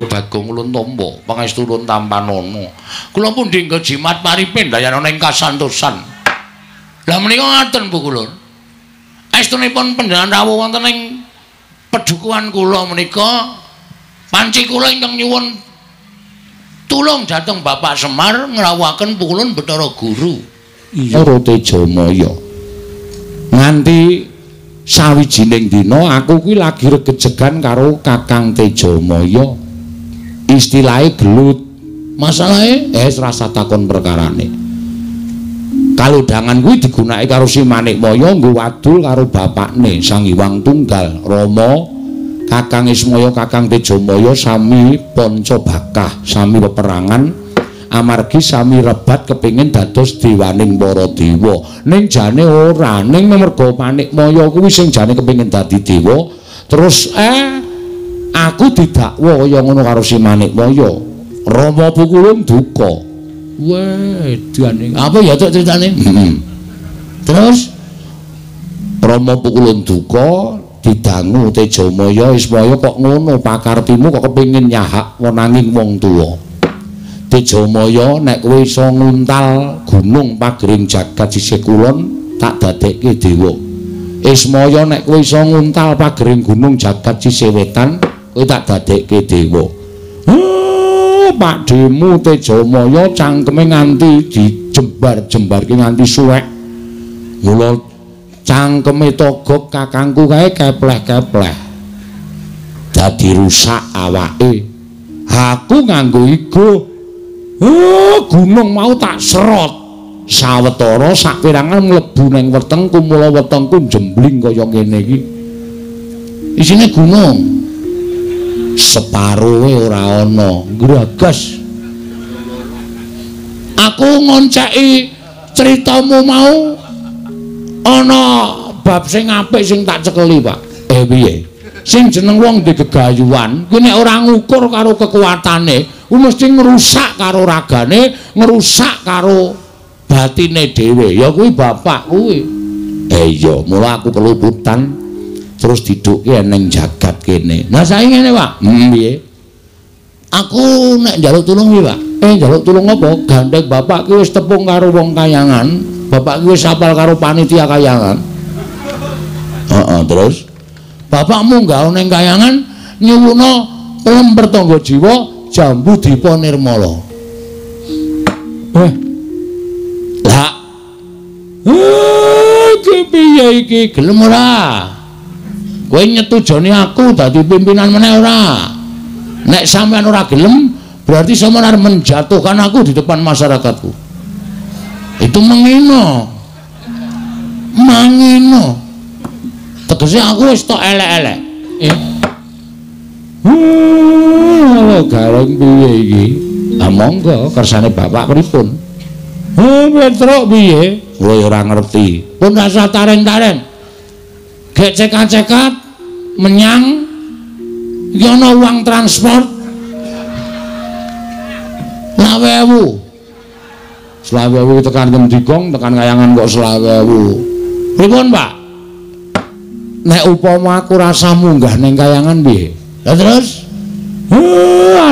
Bagong ulun tampa pangestu ulun tampanana. Kula pundi nggo jimat paripe ndayana ing kasantosan. Lah menika ngaten Bu Kulun. Estunipun panjenengan rawuh wonten ing pedukuhan kula menika panci kula ingkang nyuwun tulung dhateng Bapak Semar ngrawuhaken Pukulun Bathara Guru. Iya Tejamaya. Nganti sawijining dina aku kuwi lagi regejegan karo Kakang Tejamaya. Istilahe gelut. Masalahe rasa takon perkarane. Kalodhangan kuwi digunakake karo si Manikmaya nggo wadul karo bapakne Sang Hyang Tunggal Rama. Kakang Ismaya, Kakang Tejamaya sami panca bakah, sami peperangan amargi sami rebat kepingin dados dewaning para dewa. Ning jane ora, ning merga Manikmaya kuwi sing jane kepingin dadi dewa, terus aku didakwa kaya ngono karo si Manikmaya. Rama Pukulun duka. Weh, edan. Apa ya tok critane? Terus Rama Pukulun duka didangu Tejamaya, Ismaya kok ngono pakartimu kok kepingin nyahak wenanging wong tuwa. Tejamaya nek kowe iso nguntal gunung pagering jagat sisih kulon tak dadekke dewa. Ismaya nek kowe iso nguntal pagering gunung jagat sisih wetan kowe tak dadekke dewa. Pakdhemu Tejamaya cangkeme nganti dijembar-jembarke nganti suwek. Mula cangkeme togok kakangku kae kepleh-kepleh. Dadi rusak awake. Aku nganggo igo. Gunung mau tak serot. Sawetara saperangan mlebu ning wetengku, mula wetengku jembling kaya ngene iki. Isine gunung. Separoe ora ana, gragas. Aku ngonceki critamu mau ana bab sing apik sing tak cekeli, Pak. Piye? Sing jeneng wong ndek gegayuhan kuwi nek ora ngukur karo kekuatane, kuwi mesti ngrusak karo ragane, ngrusak karo batine dhewe. Ya kuwi bapak kuwi. Iya, mula aku keluputan terus didukke ning jagat kene. Lah saiki ngene, Pak. Piye? Aku nek njaluk tulung piye, Pak? Njaluk tulung apa? Gandeng bapak ki wis tepung karo wong kayangan. Bapak ki wis apal karo panitia kayangan. Heeh, terus bapak munggah ning kayangan nyuwuna pelem pertangga jiwa jambu dipa nirmala. Lah. Iki piye iki? Gelem ora? Kowe nyetujoni aku dadi pimpinan meneh ora? Nek sampean ora gelem, berarti sampean arep menjatuhkan aku di depan masyarakatku. Itu mengino. Mangino. Tegese aku wis tok elek-elek. Gareng piye iki? Ah monggo kersane bapak pripun? Petruk piye? Kowe ora ngerti. Pun rasa taren-taren. Gek cekat-cekat menyang iki ana uang transport 20.000. 20.000 tekan Temdigong, tekan kayangan kok 20.000. Pripun, Pak? Nek upama aku rasa munggah ning kayangan piye? Lah terus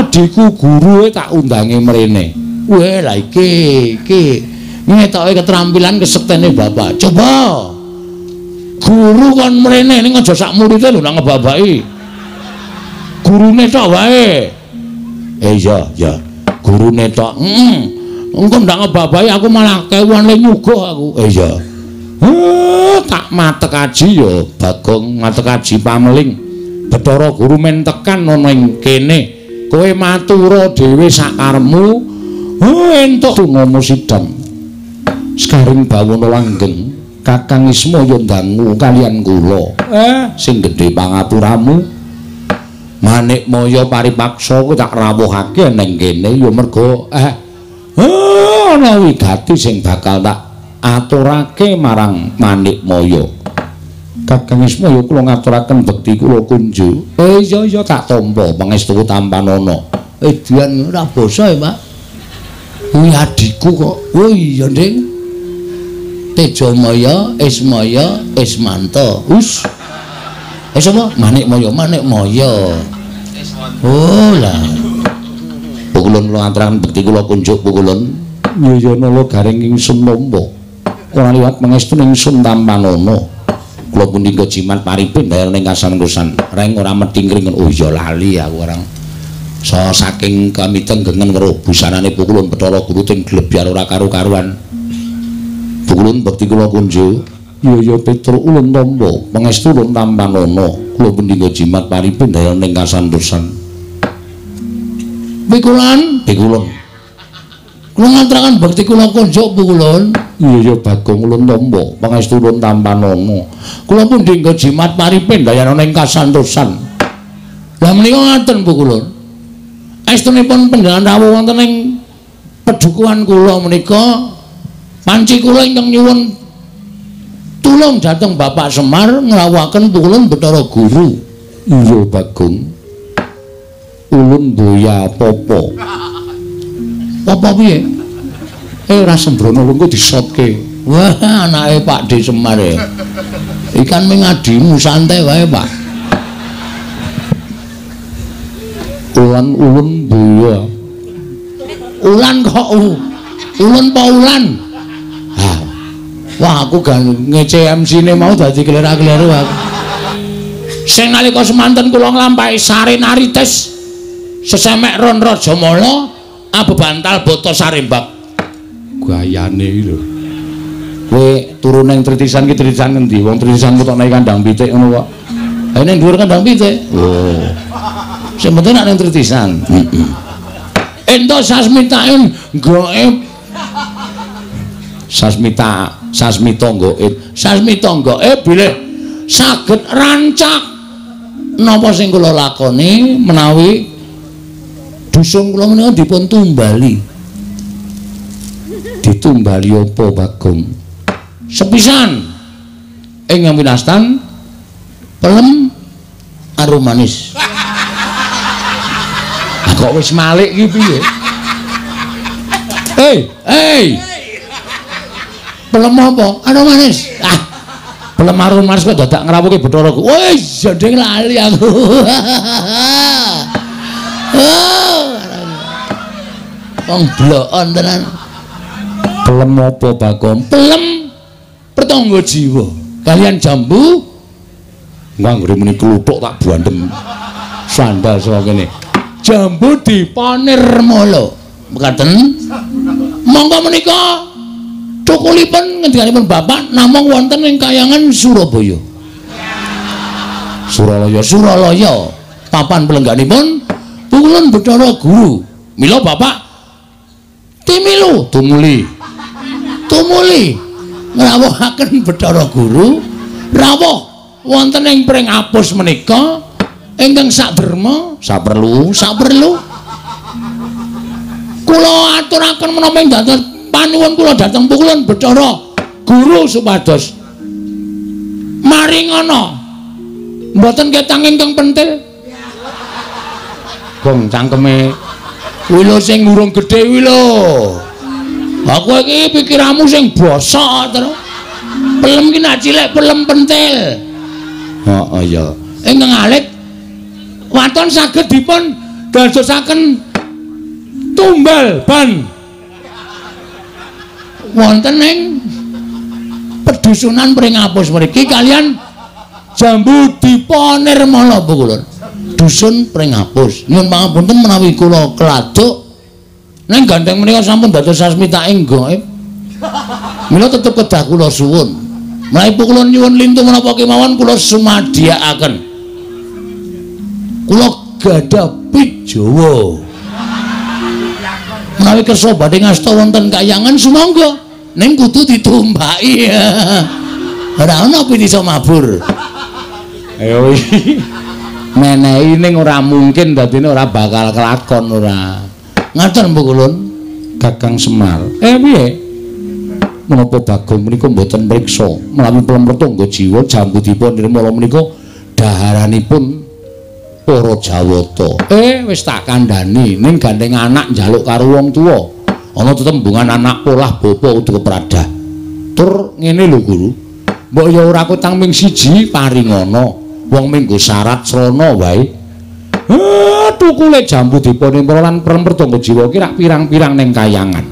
adikku guru tak undangi mrene. Weh, lah iki ngetoke keterampilan kesektene bapak. Coba guru kon mrene ning aja sak murite lho nang ngebabaki. Gurune tok wae. Iya, ya. Gurune tok. Heeh. Engko ndak ngebabai aku malah kewuan le nyuguh aku. Iya. Tak matek aji ya, Bagong matek aji pameling. Bathara Guru men tekan ana ing kene. Kowe matura dhewe sakarepmu. Entuk tuna sidang. Sekaring bawana langgeng, Kakang Ismaya ndangu kalian kula. Sing gedhe pangapuramu. Manikmaya paripaksa kowe tak rawuhake ning kene ya merga ana wigati sing bakal tak aturake marang Manikmaya. Kakang Ismaya kula ngaturaken bekti kula kunjuk. Iya iya tak tampa pangestu tampanana. Edian ora basa ya, Pak. Kuwi adikku kok. Oh iya, Ding. Tejamaya, Ismaya, Ismanto. Us. Sapa? Manikmaya, Manikmaya. Oh lah. Pukulun kula aturaken bekti kula kunjuk Pukulun. Ya ya nala garing ingsun nampa. Ora liwat pangestu ingsun tampanana. Kula punika jimat paripin dayana ing kasantosan. Reng ora metingkring. Oh iya lali aku orang. So saking kamitenggengen weruh busanane Pukulun Bathara Guru teng glebyar ora karu-karuan. Pukulun bekti kula kunjuk. Ya ya Petruk ulun tampa pangestu ulun tampanana. Kula punika jimat paripin dayana ing kasantosan. Pikulan, Pikulun. Kula ngaturaken bekti kula kunjuk Pukulun. Iya ya Bagong ulun tampa pangestu ulun tampanana. Kula pundi nggo jimat paripin dayana ing kasantosan. Lah menika ngaten Pukulun. Estunipun panjenengan rawuh wonten ing pedukuhan kula menika panci kula ingkang nyuwun tulung dhateng Bapak Semar ngrawuhaken Pukulun Bathara Guru. Iya Bagong. Ulun boya apa-apa. Apa piye? Ora sembrono lungguh disotke. Wah, anake Pak D Semar e. Ikan ming adimu santai wae, Pak. Ulan ulun boya. Ulan kok ulun pa ulan? Ha. Wah, aku gak ngece MC-ne mau dadi kelera-keleru aku. Sing nalika semanten kula nglampahi sare narites sesemek ron Rajamala abebantal bata sarembak. Gayane iki lho. Kowe turu ning tritisan ki tritisan ngendi? Wong tritisan kok nek kandang pitik ngono kok. Ha ning dhuwur kandang pitik. Oh. Sing penting nek ning tritisan. Heeh. Ento sasmitaen gaib. Sasmita, sasmita gaib. Sasmita gaib bilih saged rancak napa sing kula lakoni menawi dusun kula menika dipun tumbali. Ditumbali apa Bagong? Sepisan ing winastan pelem arum manis. Lah kok wis malik iki piye? Hei, hei. Pelem apa? Arum manis. Ah. Pelem arum manis kok dadak ngrawuhke Bathara Guru. Wis jodheng lali aku. Oh, wong blokon tenan. Pelem apa Bagong? Pelem pertangga jiwa. Kalian jambu nganggure muni kluthuk tak buandem. Sandal saka kene. Jambu dipanirmala. Mekaten. Monggo menika cukulipun ngendikanipun Bapak namung wonten ing kayangan Surabaya. Suralaya, Suralaya. Papan pelengganipun Pukulun Bathara Guru. Mila Bapak timilu tumuli. Tumuli ngrawuhaken Bathara Guru rawuh wonten ing Pringapus menika ingkang saderma saperlu saperlu kula aturaken menapa ing dados panuwun kula dhateng Pukulun Bathara Guru supados maringana mboten ketang ingkang pentil. Gong cangkeme kuwi lho sing urung gedhe kuwi lho. Aku iki pikiranmu sing bosok terus. Pelem ki nak cilik pelem pentil. Heeh ya. Ingkang alit waton saged dipun dadosaken tumbal ban wonten ing pedusunan Pringapus mriki kalian jambu dipanirmala Pukulun. Dusun Pringapus. Nyuwun pangapunten menawi kula keladuk ning gandeng menika sampun dados sasmita ing gaib. Mila tetep kedah kula suwun. Menawi Pukulun nyuwun lintu menapa kemawon kula sumadiyakaken. Kula gadah pit Jawa. Menawi kersa badhe ngasta wonten kayangan sumangga ning kudu ditumbaki. Ora ana pit iso mabur. Ayo menehi ning ora mungkin dadine ora bakal kelakon ora. Ngaten Pukulun Kakang Semar. Piye? Menapa Bagong menika mboten mriksa menawi pelem retangga jiwa jambu dipun nirmala menika daharanipun para Jawata. Wis tak kandhani ning gandeng anak njaluk karo wong tuwa. Ana tetembungan anak polah bapa kudu kepradah. Tur ngene lho Guru. Mbok ya ora kutang ming siji paringana. Wong minggo syarat srana wae. Tukule jambu dipa nirmala lan pelem pertangga jiwa ki rak pirang-pirang ning kayangan.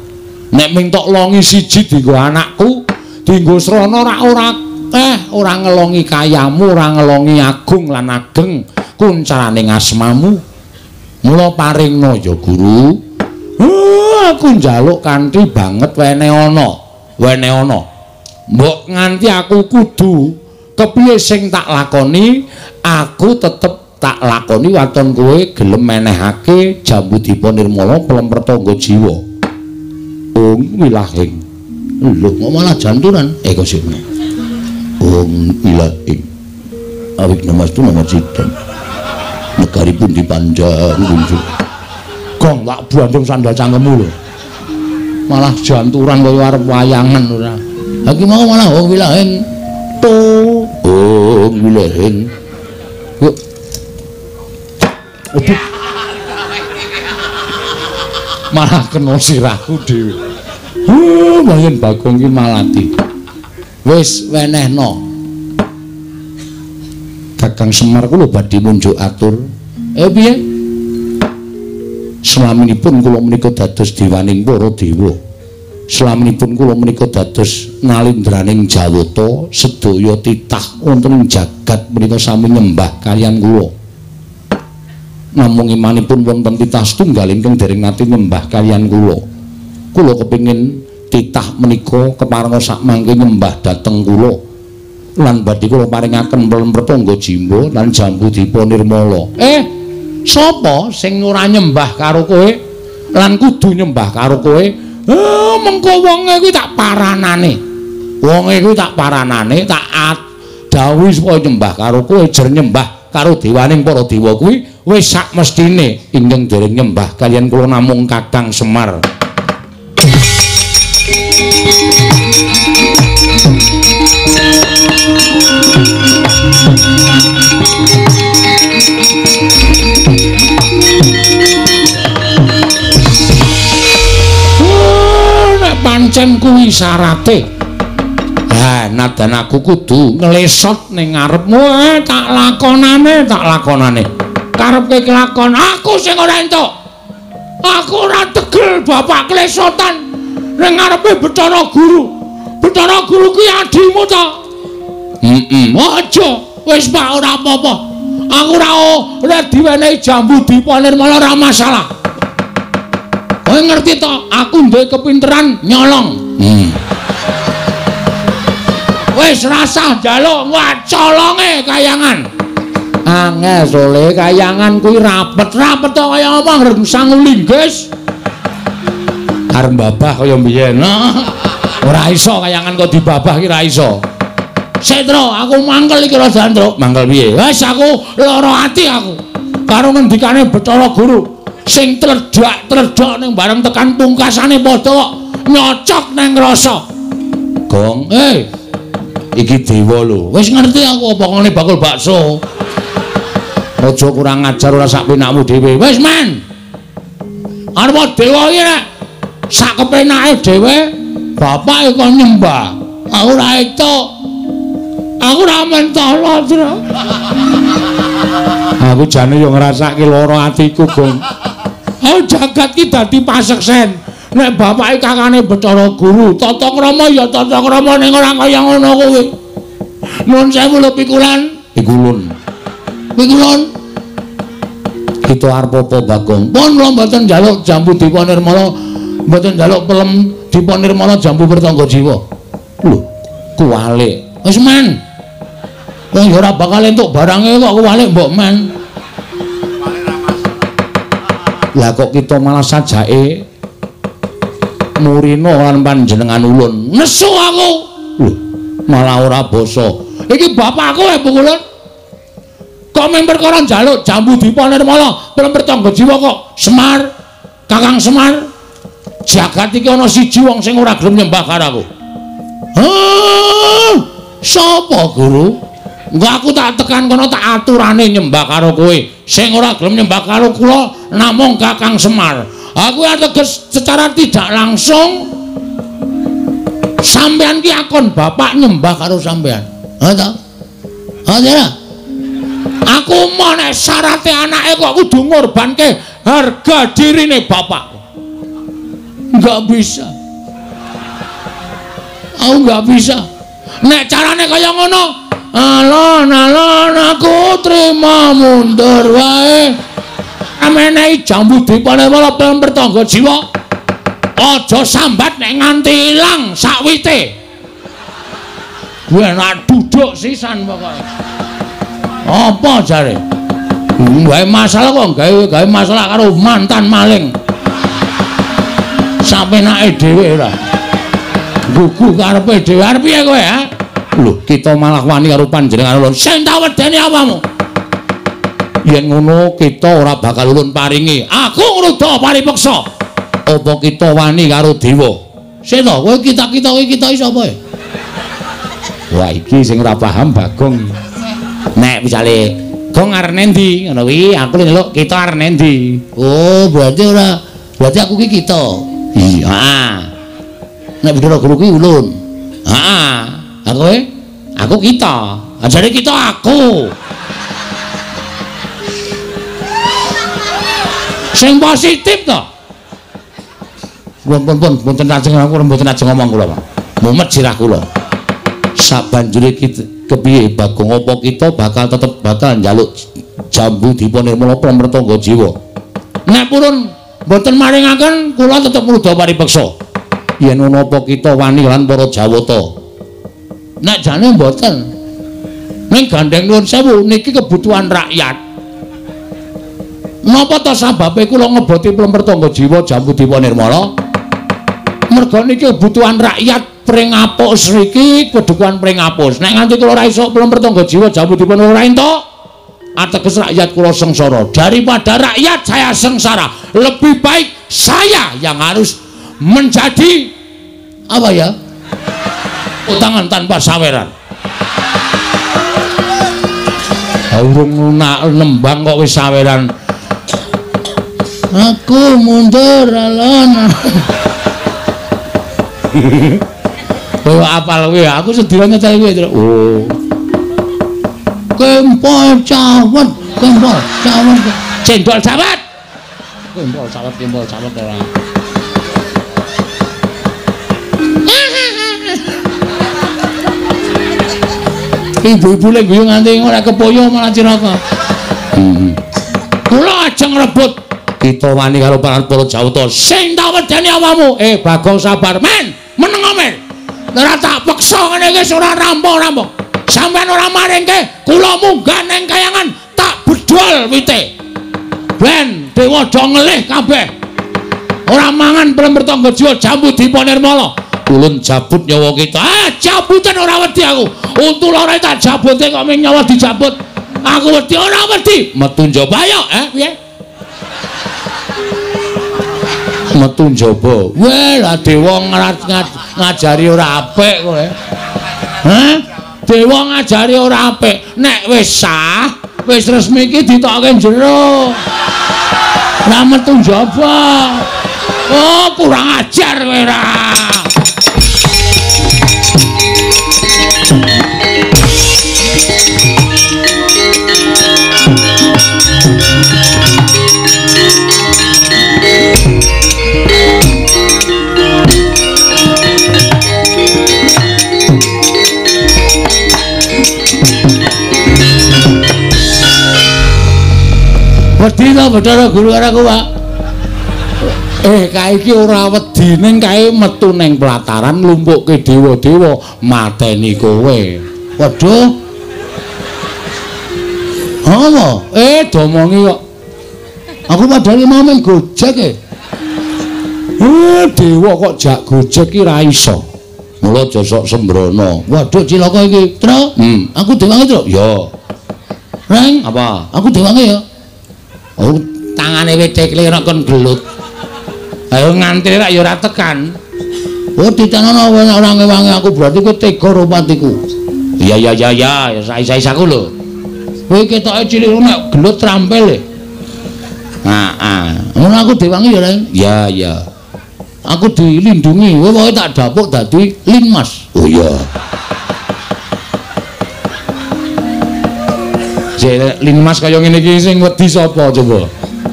Nek ming tok longi siji dienggo anakku, dienggo srana rak ora ora ngelongi kayamu, ora ngelongi agung lan ageng kuncarane asmamu. Mula paringna ya Guru. Aku njaluk kanthi banget wene ana, wene ana. Mbok nganti aku kudu kepiye sing tak lakoni, aku tetep tak lakoni waton kowe gelem menehake jambu dipa nirmala pelem pertangga jiwa. Ung wilahing. Lho kok malah janturan? Kok sik. Ung wilahing. Awik namastu nama cidam. Negaripun dipanjang kunjuk. Gong tak bandung sandal cangkemmu lho. Malah janturan kaya arep wayangan ora. Ha iki mau malah ung wilahing. To, ung wilahing. Yuk. Aduh. Malah kena sirahku dhewe. Mayen Bagong ki malati. Wis wenehno. Kakang Semar kula badhe munjuk atur. Piye? Slaminipun kula menika dados dewaning para dewa. Slaminipun kula menika dados nalindraning Jawata, sedaya titah wonten ing jagat menika sami nyembah kaliyan kula. Namung imanipun wonten titah setunggal ingkang dereng nate nyembah kaliyan kula. Kula kepingin titah menika keparenga sakmangke nyembah dhateng kula. Lan badhe kula paringaken pelem pertangga jimba lan jambu dipa nirmala. Sapa sing ora nyembah karo kowe lan kudu nyembah karo kowe? Mengko wonge kuwi tak paranane. Wonge kuwi tak paranane, tak dawuhi supaya nyembah karo kowe, jer nyembah karo dewaning para dewa kuwi wis sak mestine ingkang dereng nyembah kaliyan kula namung Kakang Semar. Nek pancen kuwi syarate, ha nadan aku kudu nglesot ning ngarepmu, tak lakonane, tak lakonane. Karepke kelakon aku sing ora entuk. Aku ora tegel bapak klesotan ning ngarepe Bathara Guru. Bathara Guru kuwi adimu ta? Heeh. Aja, wis Pak ora apa-apa. Aku ora diwenehi jambu dipa nirmala ora masalah. Kowe ngerti to, aku duwe kepinteran nyolong. Wis rasah njaluk wacolonge kayangan. Angel sole kayangan kuwi rapet-rapet to kaya apa ngrengsang linggis. Arep babah kaya mbiyen. Ora iso kayangan kok dibabah ki ora iso. Setro, aku mangkel iki rada Andro. Mangkel piye? Wis aku lara ati aku. Karo ngendikane Bathara Guru sing tledhak-tledhok ning bareng tekan pungkasane padha kok nyocok nang rasa. Gong, iki dewa lho. Wis ngerti aku apa ngene bakul bakso. Aja kurang ajar ora sak penakmu dhewe. Wis men. Arep dewa iki nek sak kepenake dhewe bapak kok nyembah. Aku ora entuk. Aku ora mentolo, Tru. Aku jane yo ngrasake lara atiku, Gong. Oh, jagat ki dadi paseksen. Nek bapake kakane Bathara Guru, tata krama ya tata krama ning ora kaya ngono kuwi. Nuwun sewu lho pikulan. Pikulun. Pikulun. Kita arep apa, Bagong? Pun kula mboten njaluk jambu dipa nirmala, mboten njaluk pelem dipa nirmala jambu pertangga jiwa. Lho, kuwalik. Wis men. Wong ya ora bakal entuk barange kok kuwalik mbok men. Lah kok kita malah sajake murina lan panjenengan ulun. Nesu aku. Lho, malah ora basa. Iki bapakku e Pukulun. Kok mung perkara njaluk jambu dipa nirmala, pelem pertangga jiwa kok Semar, Kakang Semar. Jagat iki ana siji wong sing ora gelem nyembah karo aku. Hah? Sapa, Guru? Engko aku tak tekan kono tak aturane nyembah karo kowe. Sing ora gelem nyembah karo kula namung Kakang Semar. Aku ateges secara tidak langsung sampean ki akon bapak nyembah karo sampean. Ha ta? Ha ta? Aku mau nek syarate anake kok kudu ngorbanke harga dirine bapak. Enggak bisa. Aku enggak bisa. Nek carane kaya ngono, alon-alon aku trima mundur wae. Amenehi jambu dipanewala pempertangga jiwa. Aja sambat nek nganti ilang sakwite. Kuwi enak duduk sisan pokoke. Apa jare? Gawe masalah kok gawe masalah karo mantan maling. Sapenake dhewe ora. Gugu karepe dhewe arep piye kowe, ha? Lho, kita malah wani karo panjenengan ulun. Sing tak wedeni apamu? Yen ngono kita ora bakal ulun paringi. Aku ngruda paripeksa. Apa kita wani karo dewa? Sing to, kowe kita-kita kowe kita iki sapa ya? Wah, iki sing ora paham Bagong. Nek misale Gong arep nendi ngono kuwi, aku nyeluk kita arep nendi. Oh, berarti ora, berarti aku ki kita. Iya, heeh. Nek Bathara Guru kuwi ulun. Heeh. Lah kowe? Aku kita. Ajare kita aku. Sing positif to. Pun pun mboten ajeng aku mboten ajeng ngomong kula, Pak. Mumet sirah kula. Sabanjure kita kepiye Bagong apa kita bakal tetep bakal njaluk jambu dipunirmala pamretangga jiwa. Nek purun mboten maringaken kula tetep ngruda paripeksa. Yen ngono apa kita wani lan para Jawata? Nek jane mboten. Ning gandeng nuwun sewu niki kebutuhan rakyat. Napa ta sababe kula ngeboti pamretangga jiwa jambu dipunirmala? Merga niki kebutuhan rakyat. Pringapus riki kedukuhan Pringapus. Nek nganti kula ora iso pamretangga jiwa jambu dipun ora entuk, ateges rakyat kula sengsara. Daripada rakyat saya sengsara, lebih baik saya yang harus menjadi apa ya? Utangan tanpa saweran. Urung nembang kok wis saweran. Aku mundur alon. Kowe apal kowe, aku sedina nyetel kowe. Oh. Kempol cawet, kempol cawet. Cendol cawet. Kempol cawet, kempol cawet ora. Ibu-ibu lek guyu nganti ora kepoyo malah cilaka. Kula ajeng rebut. Kita wani karo para Jawata. Sing tak wedeni awakmu. Bagong sabar, men. Meneng men. Ora tak peksa ngene iki ora rampung-rampung. Sampeyan ora maringke, kula munggah nang kayangan tak bedol wite. Ben dewa do ngelih kabeh. Ora mangan plempertangga jiwa jambu diponirmala. Ulun jabut nyawa kita. Ah, jabutan ora wedi aku. Untu loro tak jabute kok ming nyawa dijabut. Aku wedi ora wedi. Metu njaba ayo, piye? Metu njaba. Weh, lah dewa ngajari ora apik kowe. Hah? Dewa ngajari ora apik. Nek wis sah, wis resmi iki ditokke jero. Lah metu njaba. Oh, kurang ajar kowe ra. Wedi to Bathara Guru karo aku, Pak. Kae iki ora wedi ning kae metu ning pelataran lumpukke dewa-dewa mateni kowe. Waduh. Apa? Domongi kok. Aku padahal mau main Gojek e. Dewa kok jak Gojek ki ra iso. Mula aja sok sembrono. Waduh cilaka iki, Tru. Aku dewange, Tru. Ya. Reng, apa? Aku dewange ya. Oh, tangane wit tekle ora kon gelut. Ayo ngantri rak ya ora tekan. Oh, ditanono ora ngewangi aku berarti kowe tega karo patiku. Iya iya iya ya, sais-sais aku lho. Kowe ketoke cilik nek gelut trampil e. Heeh. Ngono aku dewangi ya, Reng. Iya iya. Aku dilindungi, kowe pokoke tak dapuk dadi linmas. Oh iya. Jek Linmas kaya ngene iki sing wedi sapa coba?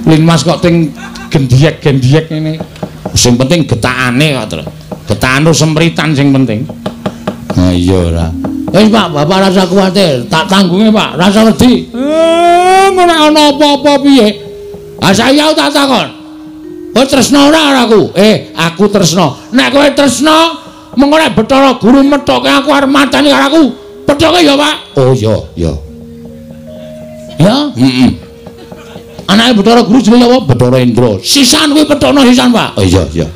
Linmas kok ting gendiyek-gendiyek ngene. Sing penting getakane kok, Tru. Getakan sempritan sing penting. Ha iya ora. Wis Pak, Bapak rasa kuwatir, tak tanggunge Pak, rasa wedi. Ora ana apa-apa piye. Ah saya tak takon. Kowe tresna ora aku? Aku tresna. Nek kowe tresna, mengko nek Bathara Guru methoke aku arep mateni karo aku. Pethoke ya, Pak. Oh iya, iya. Ya, heeh. Anake Bathara Guru jenenge apa? Bathara Indra. Sisan kuwi pethokno sisan, Pak. Oh iya, iya.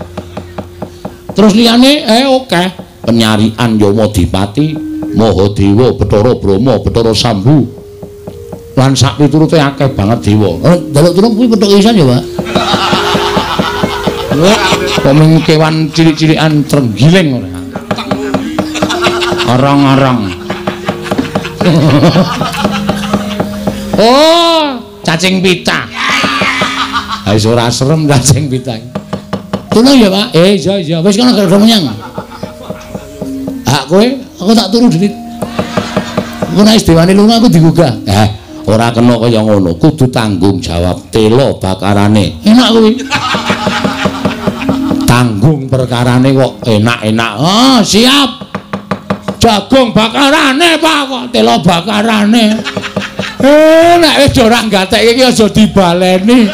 Terus liyane oke. Penyarian Yamadipati, Mahadewa, Bathara Brahma, Bathara Sambu. Lan sak piturute akeh banget dewa. Njaluk tulung kuwi pethoke sisan ya, Pak. Kok mung kewan cilik-cilikan trenggiling ora. Arang-arang. Oh, cacing pita. Ha wis ora serem cacing pita. Tulung ya, Pak. Iya iya, wis kono gara-gara menyang. Hak kowe, aku tak turu dhewe. Engko nek dewane lunga aku digugah. Ora kena kaya ngono, kudu tanggung jawab telo bakarane. Enak kuwi. Tanggung perkarane kok enak-enak. Oh, siap. Jagung bakarane, Pak, kok telo bakarane. Nek wis ora gatekke iki aja dibaleni.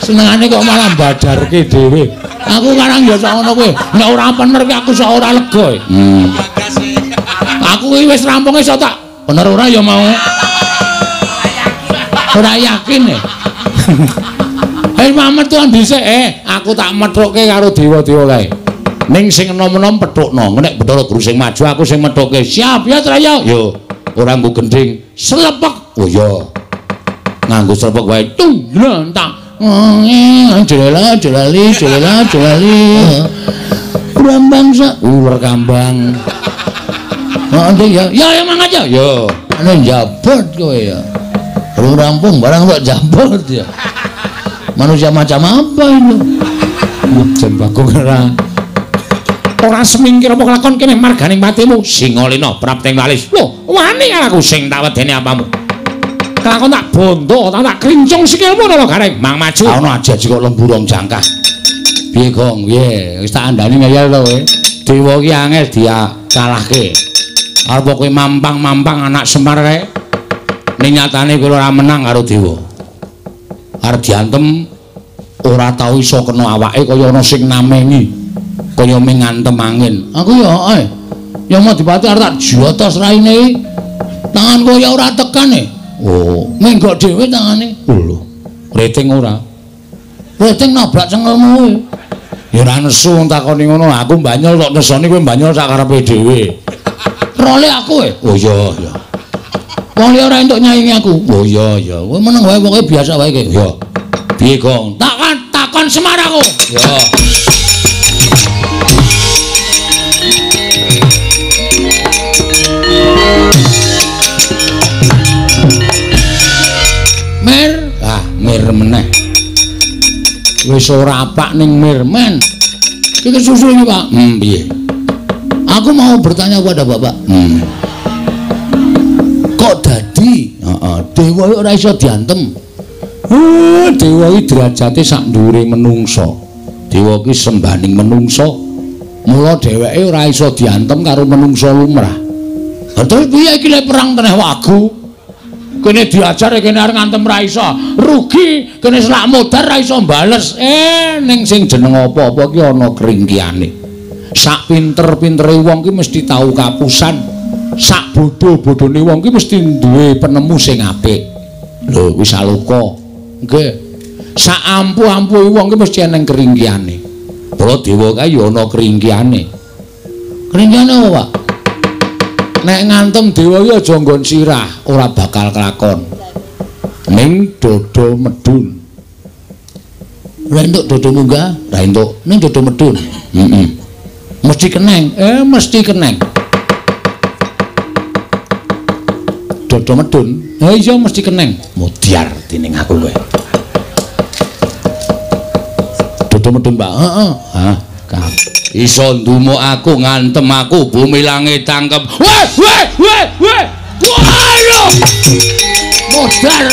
Senengane kok malah badarke dhewe. Aku karang ya sak ngono kuwi. Nek ora bener ki aku sak ora lega. Aku iki wis rampung iso tak bener ora ya mau. Ora yakin e. Mamet tuan dhisik, aku tak methukke karo dewa-dewa kae. Ning sing enom-enom pethukno, nek Bathara Guru sing maju aku sing methukke. Siap ya Traya? Yo, ora nggo gendhing. Slepek. Oh iya. Nganggo slepek wae. Tung tak. Jelela jelali jelela jelali. Brambang sak uler kambang. Heeh ya. Ya ya mangat ya. Yo, ane njabot kowe ya. Belum rampung barang kok jabot ya. Manusia macam apa itu? Jan Bagong ora. Ora semingkir apa kelakon kene marganing patimu. Singalina prapting walis. Lho, wani aku sing tak wedeni apamu. Kelakon tak bondo, tak krincung sikilmu lho Gareng. Mang maju. Ana aja-aja kok lembu rong jangkah. Piye Gong? Piye? Wis tak andani ngeyel to kowe. Dewa ki angel dikalahke. Arep kowe mampang-mampang anak Semar kae. Ning nyatane kowe ora menang karo dewa. Arep diantem ora tau iso kena awake kaya ana sing namengi. Kaya ming ngantem angin. Aku ya ya mau dipati arep tak jotos raine iki. Tanganku ya ora tekan e. Oh, menggok dhewe tangane. Lho, rating ora. Rating nabrak cengelmu kuwi. Ya ora nesu wong takoni ngono. Aku banyol kok nesoni kowe banyol sak karepe dhewe. Role aku e. Oh iya, iya. Wong liya ora entuk nyaingi aku. Oh iya, iya. Kowe meneng wae pokoke biasa wae iki. Iya. Piye, Gong? Takon takon Semar aku. Iya. Mir, ah mir meneh. Wis ora apak ning mirmen. Iki susu iki, Pak. Piye? Aku mau bertanya kepada Bapak. Kok dadi? Heeh, dewa ora iso diantem. Dewa iki derajate sak dhuwure menungsa. Dewa iki sembaning menungsa. Mula dheweke ora iso diantem karo menungsa lumrah. Lah terus piye iki lek perang teneh wagu? Kene diajar kene arep ngantem ra iso. Rugi, kene selak modar ra iso bales. Ning sing jeneng apa-apa ki ana kringkiane. Sak pinter-pintere wong ki mesti tau kapusan. Sak bodho-bodhone wong ki mesti duwe penemu sing apik. Lho, kuwi saloka. Nggih. Sak ampuh-ampuhe wong ki mesti eneng kringkiane. Para dewa kae ya ana kringkiane. Kringkiane apa, Pak? Nek ngantem dewa iki aja nggon sirah, ora bakal kelakon. Ning dodo medun. Ora entuk dodo munggah, ora entuk. Ning dodo medun. Heeh. Mesti keneng. Mesti keneng. Dodo medun. Ha iya mesti keneng. Mudyar dening aku kowe. Dodo medun, Pak. Heeh. Hah, iso ndumuk aku ngantem aku bumi langit tangkep. Weh weh weh weh. Wah. Modar.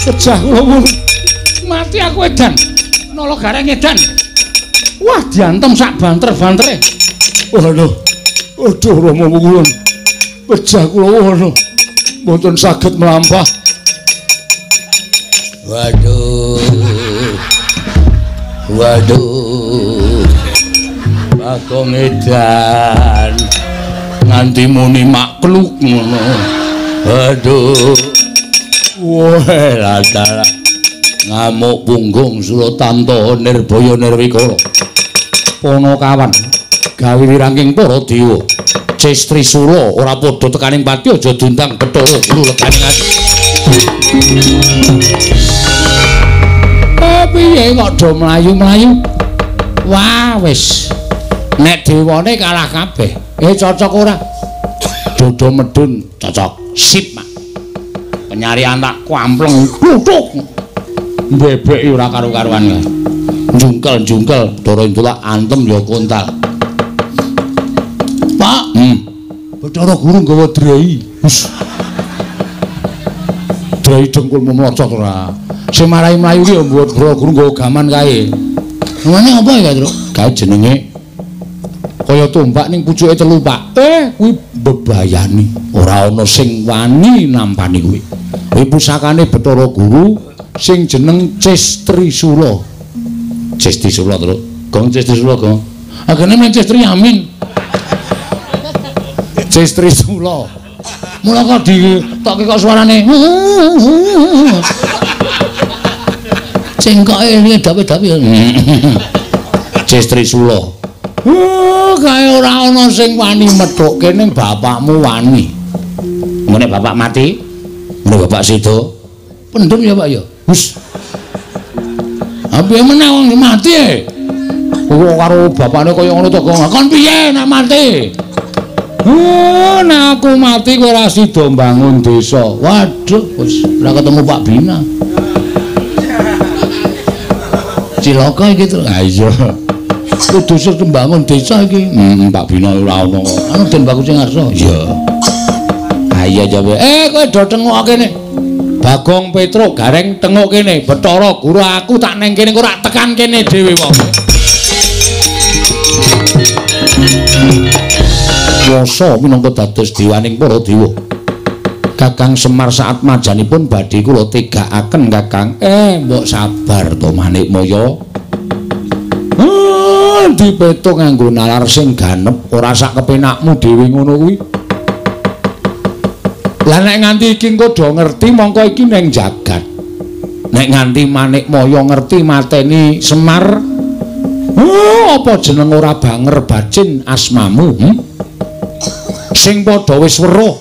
Pecah kula pun. Mati aku edan. Nolo gareng edan. Wah, diantem sak banter-bantere. Waduh. Aduh Rama kula. Pecah kula ngono. Mboten saged mlampah. Waduh. Waduh. Bagong edan. Nganti muni makluk ngono. Waduh. Wah, latala. Ngamuk punggung Suratanto Nirbaya Nirwikara. Panakawan gawe wirangking para dewa. Ces Trisula ora padha tekaning pati aja diundang Bathara Guru legane ati. Piye kok do mlayu-mlayu? Wah, wis. Nek dewane kalah kabeh. Cocok ora? Dodo medun cocok. Sip, Mak. Penyarian tak kampleng kluthuk. Mbebeki ora karu-karuan. Jungkel-jungkel Bathara Indra antem ya kontal. Pak, Bathara Guru nggawa drei. Wis. Drei dengkulmu mlocot ora. Sing marai mlayu ki ya Bathara Guru nggawa gaman kae. Namane apa ya, Truk? Kae jenenge kaya tombak ning pucuke telu, Pak. Kuwi bebayani. Ora ana sing wani nampani kuwi. Kuwi pusakane Bathara Guru sing jeneng Ces Trisula. Ces Trisula, Truk. Gong Ces Trisula, Gong. Agene men Ces Triamin. Ces Trisula. Mula kok ditokke kok suarane. Cengkoke dawe-dawe. Ces Trisula. Kae ora ana sing wani methukke ning bapakmu wani. Ngene bapak mati, ngene bapak sida. Pendem ya, Pak ya. Wis. Piye meneh wong mati e. Kok karo bapakne kaya ngono to, Gong. Kon piye nek mati? Nek aku mati kowe ora sida mbangun desa. Waduh, wis ora ketemu Pak Bina. Cilaka iki to. Ha iya. Kudu sing mbangun desa iki. Pak Bina ora ono kok. Anu Den Bagus sing ngarsa. Iya. Ha iya jawe. Kowe do tengok kene. Bagong Petruk Gareng tengok kene. Bathara Guru aku tak neng kene kok ora tekan kene dhewe wong. Wasa minangka dados dewaning para dewa. Kakang Semar saat majanipun badhe kula tegakaken Kakang. Mbok sabar to Manikmaya. Dipetung nganggo nalar sing ganep ora sak kepenakmu dhewe ngono kuwi. Lah nek nganti iki engko do ngerti mongko iki ning jagat. Nek nganti Manikmaya ngerti mateni Semar, apa jeneng ora banger bacin asmamu? Sing padha wis weruh.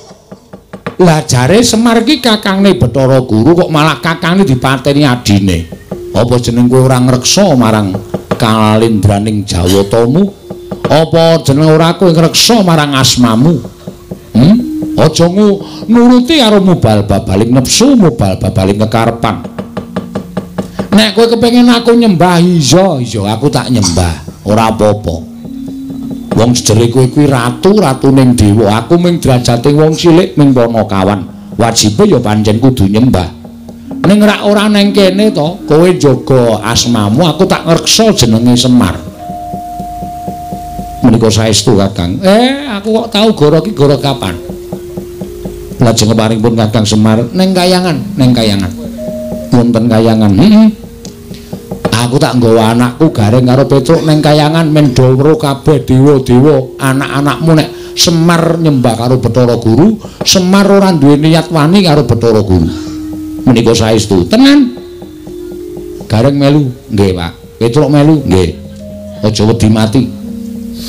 Lah jare Semar iki kakangne Bathara Guru kok malah kakangne dipateni adine. Apa jeneng kowe ora ngreksa marang kalindraning jawatamu? Apa jeneng ora kowe ngreksa marang asmamu? Aja nuruti karo mubal babaling nepsu, mubal babaling kekarepan. Nek kowe kepengin aku nyembah, iya iya aku tak nyembah, ora apa-apa. Wong jejere kowe kuwi ratu, ratuning dewa, aku ming derajate wong cilik ming panakawan. Wajibe ya pancen kudu nyembah. Ning rak ora neng kene to, kowe njaga asmamu, aku tak ngreksa jenenge Semar. Menika saestu Kakang. Aku kok tau goro iki goro kapan? Lajeng keparingipun Kakang Semar neng kayangan, neng kayangan. Wonten kayangan. Aku tak nggawa anakku Gareng karo Petruk neng kayangan men do weruh kabeh dewa-dewa anak-anakmu nek Semar nyembah karo Bathara Guru, Semar ora duwe niat wani karo Bathara Guru. Menika saestu. Tenan. Gareng melu, nggih, Pak. Petruk melu, nggih. Aja wedi mati.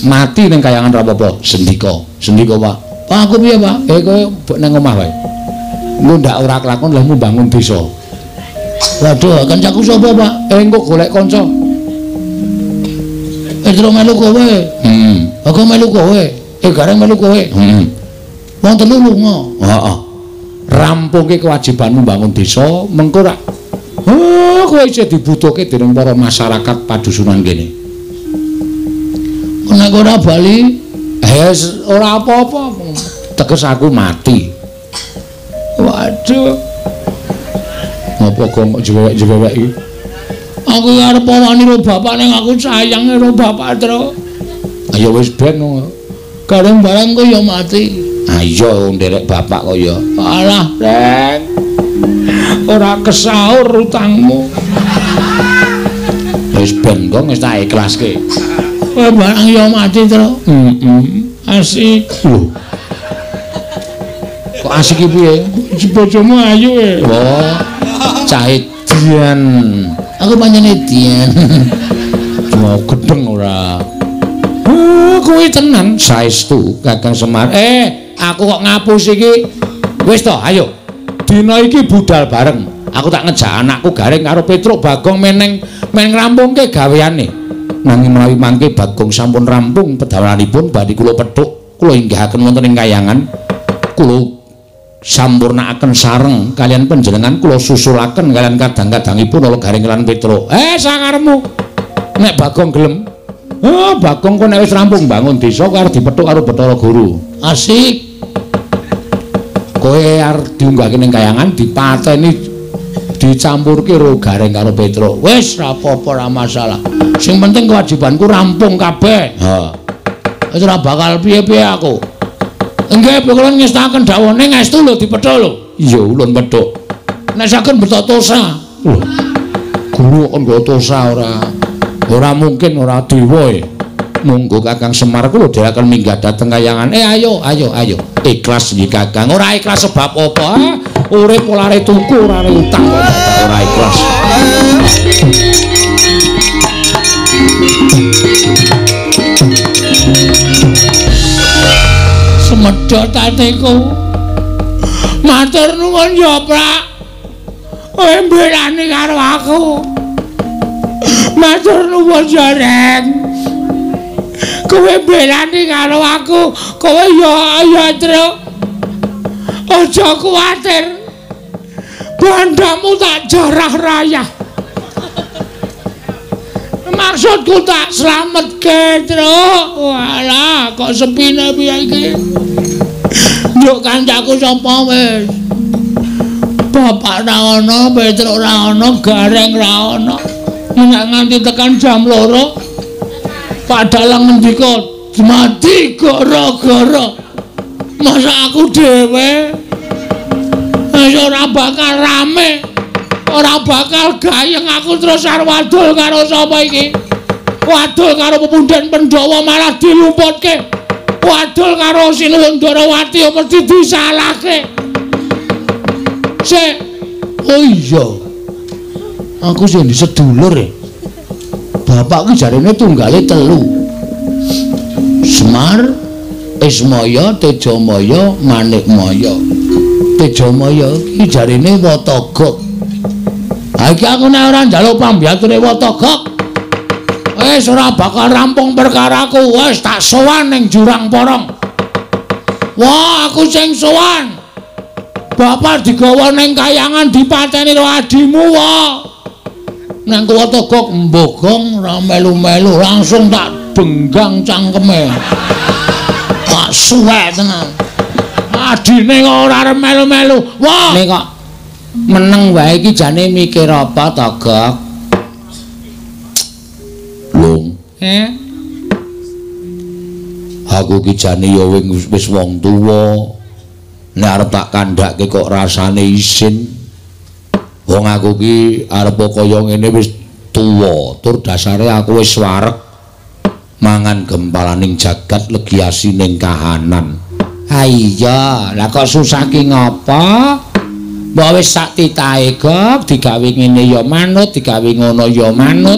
Mati ning kayangan ra apa-apa. Sendika, sendika, Pak. Pak aku piye, Pak? Kowe nang omah wae. Engko ndak ora kelakon lehmu bangun desa. Waduh, kancaku sapa, Pak? Engko golek kanca. Petruk melu kowe. Aku melu kowe. Gareng melu kowe. Wong telu lunga. Heeh. Rampungke kewajibanmu bangun desa, mengko rak oh kowe isih dibutuhke dening para masyarakat padusunan kene. Nek ora bali, ora apa-apa. Teges aku mati. Waduh. Ngopo kok jewek-jewek iki? Aku arep wani karo bapak ning aku sayang karo bapak, Tru. Ayo wis ben. Gareng barang kok ya mati. Ayo nderek bapak kok ya. Alah, Reng. Ora kesaur utangmu. Wis ben kok wis tak ikhlaske. Kowe barang ya mati, Tru. Heeh. Asik. Lho. Kok asik iki piye? Bojomu ayu e. Oh. Cah edian. Aku pancen edian. Mau gedeng ora. Kuwi tenan saestu Kakang Semar. Aku kok ngapus iki. Wis to, ayo. Dina iki budal bareng. Aku tak ngejak anakku Gareng karo Petruk Bagong meneng men ngrampungke gaweane. Nanging menawi mangke Bagong sampun rampung pedalanipun badhe kula pethuk, kula inggahaken wonten ing kayangan. Kula sampurnakaken sareng kalian panjenengan, kula susulaken kalian kadang-kadangipun ala Gareng lan Petruk. Sakarepmu. Nek Bagong gelem. Oh, Bagong kok nek wis rampung bangun desa kok arep dipethuk karo Bathara Guru. Asik. Kowe arep diunggahke ning kayangan dipateni dicampurke karo Gareng karo Petruk. Wis ra apa-apa, ora masalah. Sing penting kewajibanku rampung kabeh. Ha. Wis ora bakal piye-piye aku. Nggih, kula ngestaken dawuhne ngaestu lho dipethuk lho. Iya, ulun pethuk. Nek saged beto tosa. Lho. Guru kok nggo tosa ora. Ora mungkin ora dewa e. Monggo Kakang Semar kula dherekaken minggah dhateng kayangan. Ayo ayo ayo. Ikhlas nggih Kakang. Ora ikhlas sebab apa? Urip olare tuku ora utang kok ora ikhlas. Semedhot atiku. Matur nuwun ya, Prak. Kowe mbelani karo aku. Matur nuwun ya, Reng. Kowe mbelani karo aku, kowe ya ya, Truk. Aja kuwatir. Bandamu tak jarah rayah. Maksudku tak slametke, Truk. Walah, kok sepine piye iki? Njuk kancaku sapa wis? Bapak ra ono, Petruk ra ono, Gareng ra ono. Nek nganti tekan jam 2, Pak Dalang ngendika, "Mati gara-gara." Masa aku dhewe wis ora bakal rame, ora bakal gayeng aku terus arep wadul karo sapa iki? Wadul karo pepundhen Pandhawa malah dilumputke. Wadul karo Sinuwun Ndarawati mesti disalahke. Sik. Oh iya. Aku sing di sedulur e. Bapak ki jarene tunggale 3. Semar, Ismaya, Tejamaya, Manikmaya. Tejamaya ki jarene Watagok. Ha iki aku nek ora njaluk pambiyature Watagok, wis ora bakal rampung perkaraku. Wis tak sowan ning Jurang Porong. Wah, aku sing sowan. Bapak digawa ning kayangan dipateni karo adimu, wah. Nang Watagok mbogong ora melu-melu, langsung tak benggang cangkeme. Tak suwek tenan. Adine kok ora arep melu-melu. Wah, nek kok meneng wae iki jane mikir apa to, Gok? Lung. Aku ki jane ya wis wong tuwa. Nek arep tak kandhake kok rasane isin. Wong aku ki arep kaya ngene wis tuwa, tur dasare aku wis wareg mangan gempalaning jagat legi asining kahanan. Ha iya, lah kok susah ki ngapa? Mbok wis sak titahe, Gok, digawe ngene ya manut, digawe ngono ya manut.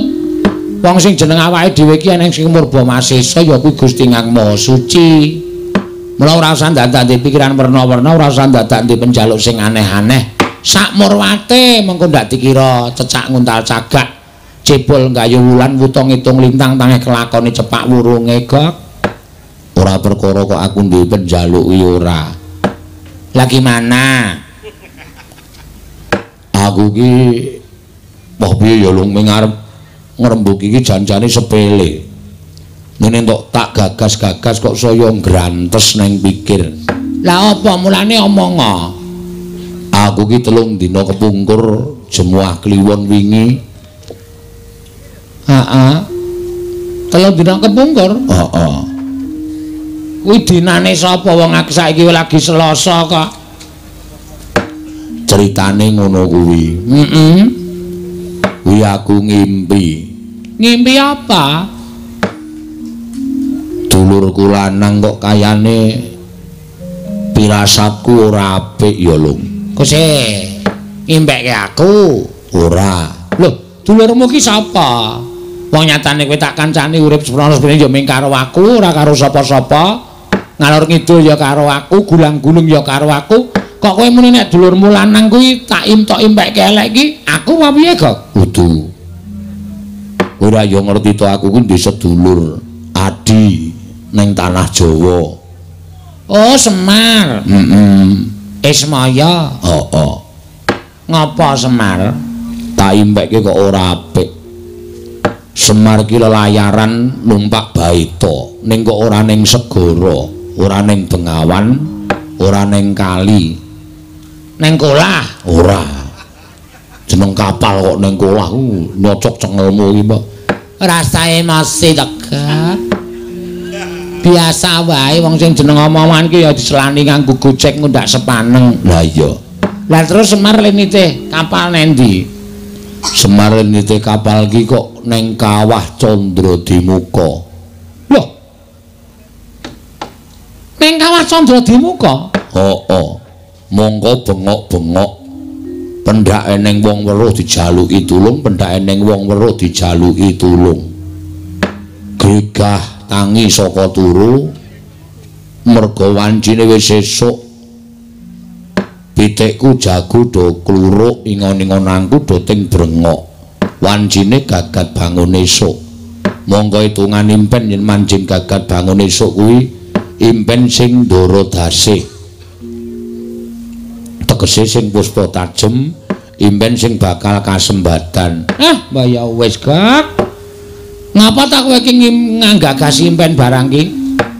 Wong sing jeneng awake dhewe iki eneng sing murba masesa ya kuwi Gusti Kang Maha Suci. Mula ora usah ndadak ndek pikiran werna-werna, ora usah ndadak ndek penjaluk sing aneh-aneh. Sak murwate mengko ndak dikira cecak nguntal cagak, cebol nggayu wulan wuta ngitung lintang tangeh kelakone cepak wurunge, Gok. Ora perkara kok aku duwe penjaluk kuwi ora. Lah gimana? Aku ki wah piye ya lung ming arep ngrembug iki janjane sepele. Ngene entuk tak gagas-gagas kok saya ngrantes nang pikir. Lah apa mulane omong? Aku ki 3 dina kepungkur jemuah kliwon wingi. Heeh. 3 dina kepungkur? Heeh. Kuwi dinane sapa wong aku saiki lagi Selasa kok. Ceritane ngono kuwi. Heeh. Kuwi aku ngimpi. Ngimpi apa? Dulurku lanang kok kayane pirasatku ora apik ya, Lung. Kose ngimpekke aku? Ora. Lho, dulurmu ki sapa? Wong nyatane kowe tak kancani urip seprono-seprene ya ming karo aku, ora karo sapa-sapa. Ngalor ngidul ya karo aku, gulang-gulung ya karo aku. Kok kowe muni nek dulurmu lanang kuwi tak imtok impekke elek iki, aku apa piye, Gok? Kudu. Ora ya ngerti to aku kuwi ndek sedulur adi ning tanah Jawa. Oh, Semar. Heeh. Ismaya. Heeh. Ngapa Semar? Tak impekke kok ora apik. Semar ki lelayaran numpak baita, ning kok ora ning segara, ora ning bengawan, ora ning kali. Ning kolah? Ora. Jeneng kapal kok ning kolah ku nyocok cengelmu iki, Mbak. Rasae masih tegar. Biasa wae wong sing jeneng omongan ki ya diselani nganggo gojek ngundak sepaneng. Lah iya. Lah terus Semar lenite kapal nendi? Semar lenite kapal ki kok neng kawah Candradimuka. Loh. Neng kawah Candradimuka? Heeh. Mongko bengok-bengok pendhake ning wong weruh dijaluki tulung, pendhake ning wong weruh dijaluki tulung. Gregah tangi saka turu merga wancine wis esuk. Pitikku jago do kluruk, ingon-ingonanku do ting brengok. Wancine gagat bangun esuk. Mongko hitungan impen yen manjing gagat bangun esuk kuwi impen sing ndara dasih. Tegese sing puspa tajem, impen sing bakal kasembatan. Ah, mbah ya wis, Gak. Ngapa ta kowe iki nggagas impen barang ki?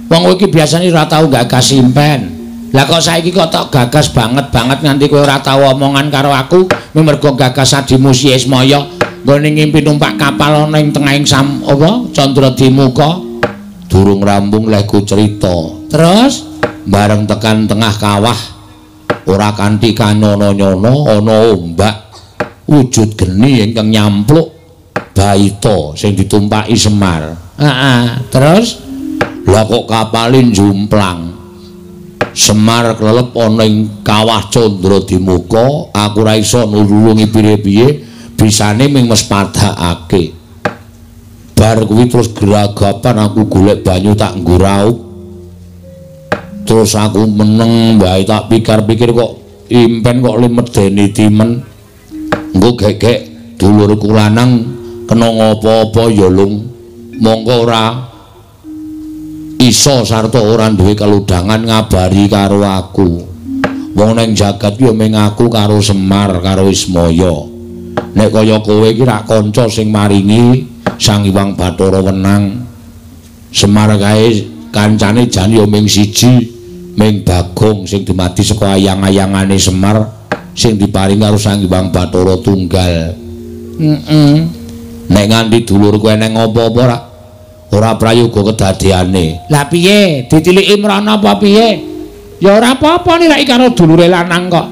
Wong kowe iki biasane ora tau gagas impen. Lah kok saiki kok tok gagas banget-banget nganti kowe ora tau omongan karo aku, mergo gagas adimu si Ismaya nggone ngimpi numpak kapal ana ing tengahing sam apa Candradimuka. Durung rampung lehku cerita. Terus bareng tekan tengah kawah ora kanthi kanyono-nyono ana ombak wujud geni ingkang nyampluk baita sing ditumpaki Semar. Heeh, terus lah kok kapale njumplang. Semar klelep ana ing kawah Candradimuka, aku ora iso nulungi piye-piye, bisane ming mespadakake. Bar kuwi terus geragapan aku golek banyu tak nggo raup. Terus aku meneng wae tak pikir-pikir kok impen kok limedeni timen. Engko gek-gek dulurku lanang kena ngopo-apa ya Lung. Mongko ora iso sarta ora duwe keludangan ngabari karo aku. Wong ning jagat ki ya ming aku karo Semar karo Ismaya. Nek kaya kowe iki rak kanca sing maringi Sang Hyang Bathara wenang. Semar kae kancane jan ya ming siji, ming Bagong sing dumadi saka ayang-ayangane Semar sing diparingi karo Sang Hyang Bathara tunggal. Heeh. Nek nganti dulurku eneng apa-apa rak ora prayoga kedadeane. Lah piye? Ditiliki mrana apa piye? Ya ora apa-apa nek karo dulure lanang kok.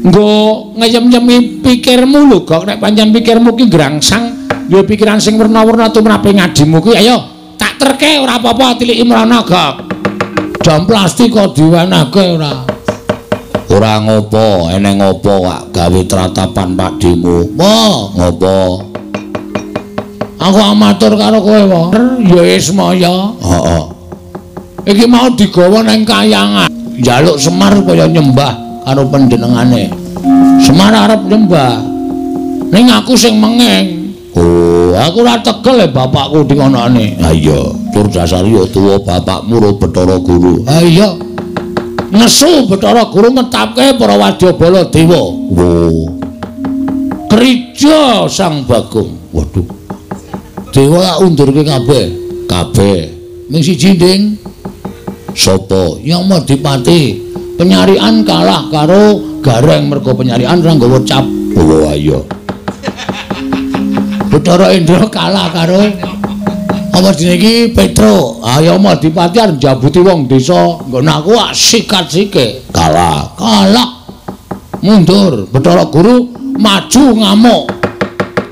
Nggo ngeyem-yemi pikirmu lho, Gok. Nek pancen pikirmu ki ngrangsang, ya pikiran sing werna-werna tumrape ngadimu kuwi ayo tak terke ora apa-apa tiliki mrana, Gok. Jam plastik kok diwenehke ora. Ora ngopo, eneng ngopo kok gawe tratapan Pakdemu. Wah, ngopo? Aku amatur karo kowe, wae. Ya Ismaya. Heeh. Iki mau digawa nang kayangan. Njaluk Semar kaya nyembah karo panjenengane. Semar arep nyembah. Ning aku sing mengeng. Oh, aku ora tegel e bapakku dingonone. Ha iya, tur dasar ya tuwa bapakmu ro Bathara Guru. Ha iya. Nesu Bathara Guru netapke para wadyabala dewa. Oh. Kerja Sang Bagong. Waduh. Dewa undurke kabeh. Kabeh. Ming siji, Ding. Sapa? Yang Madipati. Penyarian kalah karo Gareng mergo penyarian ora nggawa cap. Oh iya. Bathara Indra kalah karo apa jenenge iki Petro. Ayo Madipati arep njabuti wong desa. Nggon aku sikat sike. Kalah. Kalah. Mundur. Bathara Guru maju ngamuk.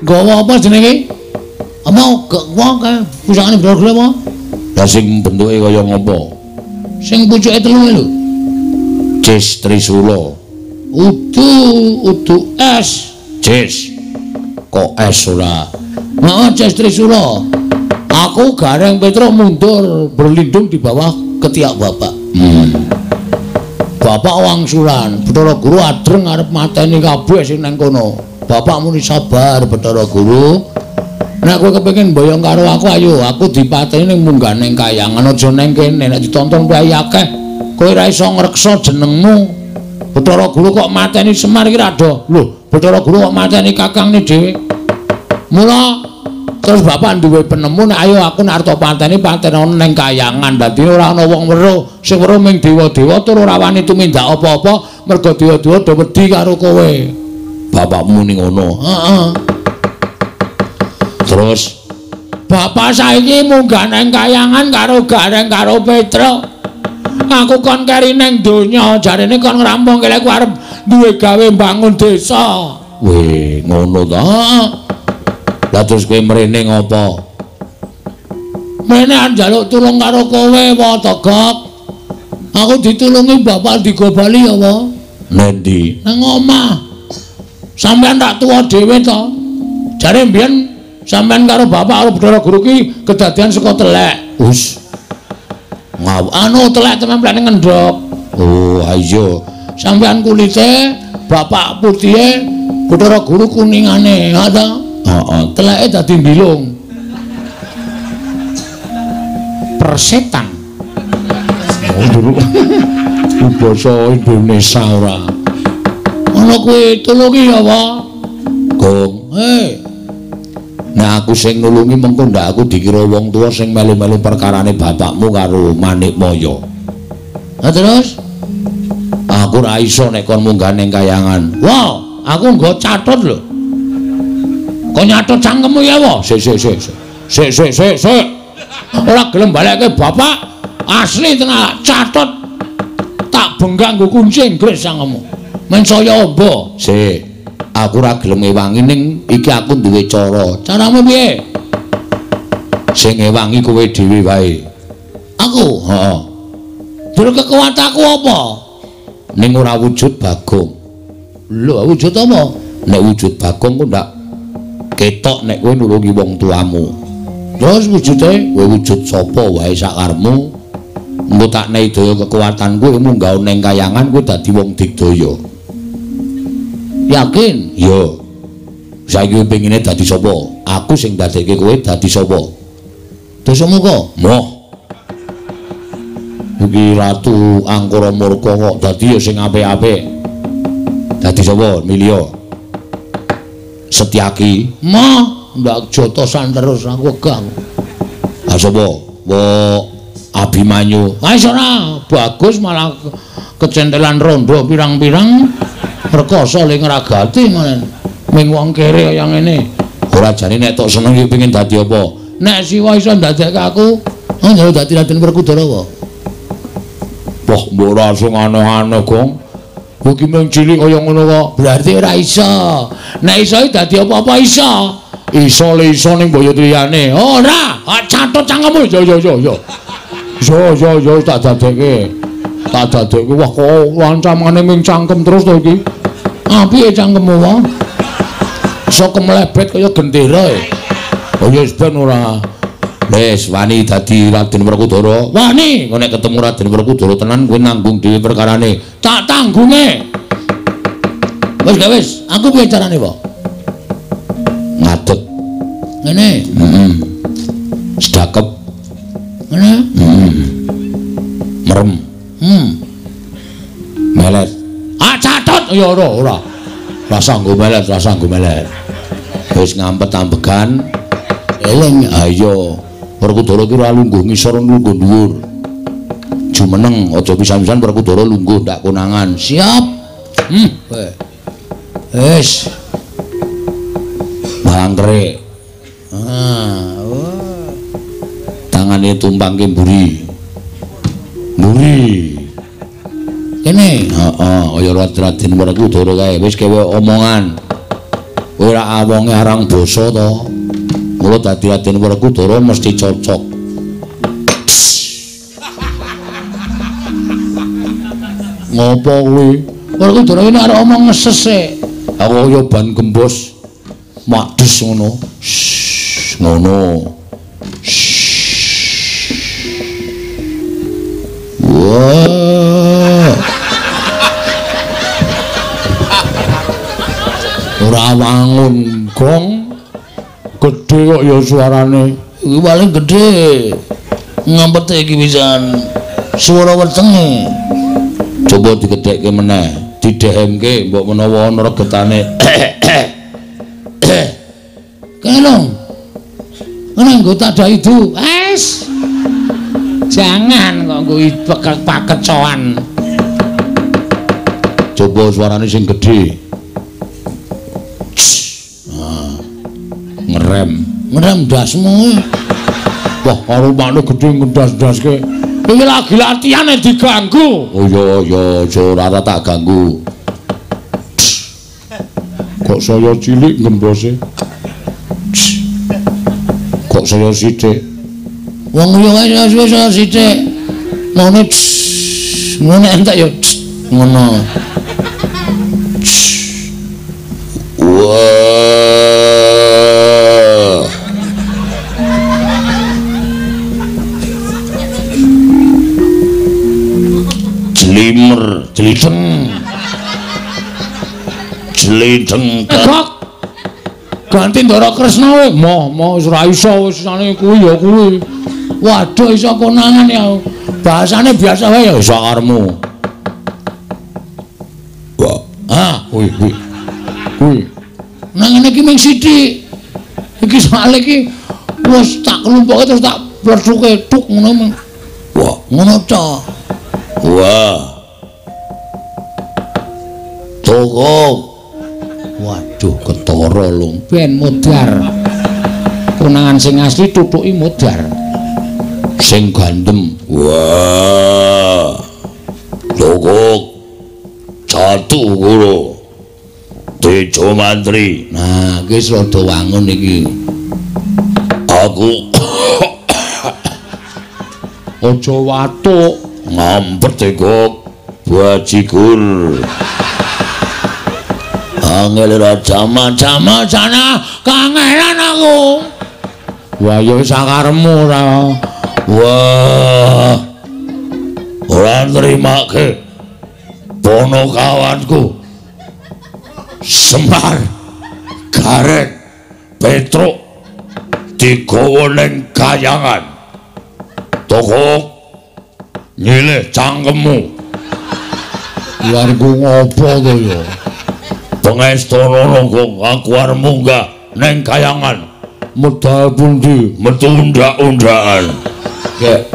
Nggawa apa jenenge iki? Apa wong kae pusakane Bathara Guru apa? Lah sing bentuke kaya ngopo? Sing pucuke telu lho. Cis Trisula. Udu udu es. Cis. Kok es ora? Heeh, Cis Trisula. Aku Gareng Petro mundur berlindung di bawah ketiak bapak. Bapak wangsulan, Bathara Guru adreng arep mateni kabeh sing nang kono. Bapak muni sabar Bathara Guru. Nek kowe kepengin mboyong karo aku ayo, aku dipateni ning munggah ning kayangan aja ning kene nek ditonton kowe akeh. Kowe ora iso ngreksa jenengmu. Bathara Guru kok mateni Semar iki ra do. Lho, Bathara Guru kok mateni kakangne dhewe. Mula terus bapak duwe penemu nek ayo aku nek arep pateni patenono ning kayangan. Dadi ora ana wong weruh, sing weruh ming dewa-dewa tur ora wani tumindak apa-apa mergo dewa-dewa do wedi karo kowe. Bapakmu ning ngono. Heeh. Terus bapak saiki munggah nang kayangan karo Gareng karo Petro. Aku kon keri nang donya, jarene kon ngrampung kele aku arep duwe gawe mbangun desa. Weh, ngono ta? Lah terus kowe mrene ngopo? Mrene arep njaluk tulung karo kowe, wa Togok. Aku ditulungi bapak digo bali ya, wa. Nendi? Nang omah. Sampeyan tak tuwa dhewe to. Jare mbiyen sampeyan karo bapak karo Bathara Guru ki kedadian saka telek. Us. Ngaw anu telek templek ning ngendhok. Oh, ayo. Sampeyan kulite bapak putihe, Bathara Guru kuningane, ha ta? Heeh, teleke dadi mbilung. Persetan. Oh, basa Indonesia ora. Ngono kuwi tulungi ya, Pak. Gong. Hei. Nah aku sing nulungi mengko ndak aku dikira wong tuwa sing melu-melu perkarane bapakmu karo Manikmaya. Lah terus aku ora iso nek kon munggah ning kayangan. Wah, aku nggo catut lho. Kok nyatut cangkemmu ya, wa? Sik sik sik. Sik sik sik sik. Ora gelem balekke bapak, asli tenan catut tak benggak nggo kunci Inggris cangkemmu. Men saya amba. Sik. Aku ora gelem ngewangi ning iki aku duwe cara. Caramu piye? Sing ngewangi kowe dhewe wae. Aku? Heeh. Terus kekuatanku apa? Ning ora wujud Bagong. Lho, wujud apa? Nek wujud Bagong ku ndak ketok nek kowe nulungi wong tuamu. Terus wujude kowe wujud sapa wae sakarmu. Engko tak nehi daya kekuatanku kowe munggah ning kayangan kowe dadi wong digdaya. Yakin? Iya. Saiki pengine dadi sapa? Aku sing dadekke kowe dadi sapa? Dasamuka? Moh. Iki Ratu Angkara Murka kok dadi ya sing apik-apik. Dadi sapa? Milio. Setyaki. Moh, ndak jotosan terus aku wegah. Ha sapa? Wo Abimanyu. Ha iso ora, bagus malah kecentelan rondo pirang-pirang. Rekoso le ngragati malah ming wong kere kaya ngene. Ora jane nek tok seneng iki pengin dadi apa? Nek Siwa iso ndadekke aku, oh njaluk dadi Raden Werkudara apa? Wah, mbok ora sing aneh-aneh, Gong. Kowe iki mung cilik kaya ngono kok. Berarti ora iso. Nek iso dadi apa-apa iso. Iso le iso ning mbok yo liyane. Ora, catut cangkemmu. Yo yo yo yo. Yo yo yo tak dadekke. Tak dadekke. Wah, kok ancamane ming cangkem terus to iki. Ah, piye cangkemmu wae? Iso kemlebet kaya gendera e. Oh ya wis ben ora. Wis wani dadi Raden Werkudara. Wani, engko nek ketemu Raden Werkudara tenan kowe nanggung dhewe perkarane. Tak tanggunge. Wis gak wis, aku piye carane, Pak? Ngadeg. Ngene. Heeh. Sedakep. Ngene. Heeh. Merem. Melet. Ah, catut ya ora, ora. Rasa nggo melet, rasa nggo melet. Wis ngampet ambegan. Eling ayo. Werkudara ki ora lungguh ngisor lungguh dhuwur. Jumeneng aja pisan-pisan Werkudara lungguh ndak konangan. Siap. Wis. Bangkre. Ah, wah. Tangane tumpangke mburi. Mburi. Kene, heeh, kaya Raden Werkudara kae wis kewe omongan. Kowe ora awonge arang basa to. Mula dadi Raden Werkudara mesti cocok. Ngopo kuwi? Werkudara iki arep omong ngeses e. Aku kaya ban gembos. Mades ngono. Ngono. Wah. Ora wangun gong. Gedhe kok ya suarane. Iki paling gedhe. Ngampete iki pisan. Suara wetenge. Coba digedhekke meneh, didehemke mbok menawa ana regetane. Kelong. Ngene nggo tak daidu. Es. Jangan kok nggo pakecoan. Coba suarane sing gedhe. Nah, ngerem. Ngerem ndasmu. Wah, karo manuk gedhe ngendas-ndaske. Iki lagi latihane diganggu. Oh iya iya, aja ora tak ganggu. Kok saya cilik ngembose? Kok saya sithik? Wong liya kae wis saya sithik. Ngono ngono entek ya ngono. Wah. Jlimer, jlideng. Jlideng kok. Ganti Ndara Kresna kowe. Moh, moh wis ora iso wis sane kuwi ya kuwi. Waduh iso konangan ya. Bahasane biasa wae ya iso karemu. Wah, ah, kuwi kuwi. Kuwi. Nang ngene iki mung sithik. Iki soalé iki wis tak klumpuke terus tak plethuke tuk ngono. Wah, ngono ta. Wah. Toko. Waduh ketara lho. Ben modar. Konangan sing asli tutuki modar. Sing gandem. Wah. Toko. Jatuh guru. Tejo mantri. Nah, iki wis rada wangun iki. Aku aja watuk. Ngampet kok bajigur. Angel raja macam sana kangelan aku. Wah ya wis sakaremu ora. Wah. Ora nrimake ponokawanku. Semar, Gareng, Petruk digawa ning kayangan. Toko nyilih cangkemmu. Ya arep ngopo to ya? Pengestana kok aku arep munggah ning kayangan. Medal pundi? Metu undak-undakan. Gek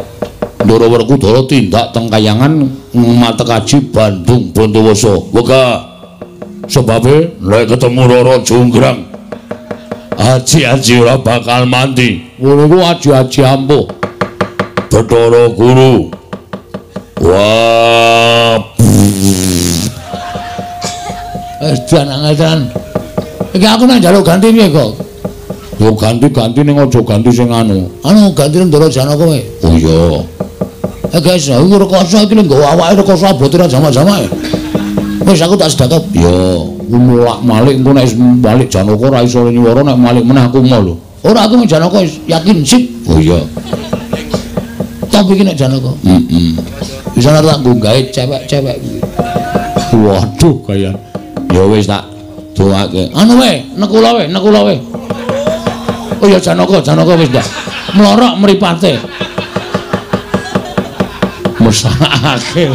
Ndara Werkudara tindak teng kayangan Matekaji Bandung Bondowoso. Wegah. Sebabe nek ketemu Roro Jonggrang, aji-aji ora bakal mati. Ngono ku aji-aji ampuh. Bathara Guru. Wah. Wis jan angel. Iki aku nang njaluk ganti piye kok? Yo ganti-ganti ning aja ganti sing anu. Anu ganti Ndara Janaka kowe. Oh iya. Eh guys, aku rekoso iki lho nggawa awake rekoso abote ra jamak-jamak. Wis aku tak sedekap. Ya, mulak-malik engko nek balik Janaka ora iso nyuwara nek malik meneh aku mau lho. Ora aku nek Janaka yakin sip. Oh iya. Tapi iki nek Janaka. Heeh. Bisa tak nggo gawe cewek-cewek kuwi. Waduh kaya. Ya wis tak doake. Anu wae, nekula wae, nekula wae. Oh ya Janaka, Janaka wis ndak. Mlorok mripate. Mesakake.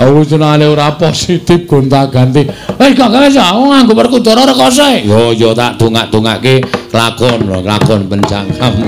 Aku senengane ora positif gonta-ganti. Wis gak wis aku nganggo Werkudara rekoso. Yo yo tak dongak-dongake lakon, lakon pencangkam.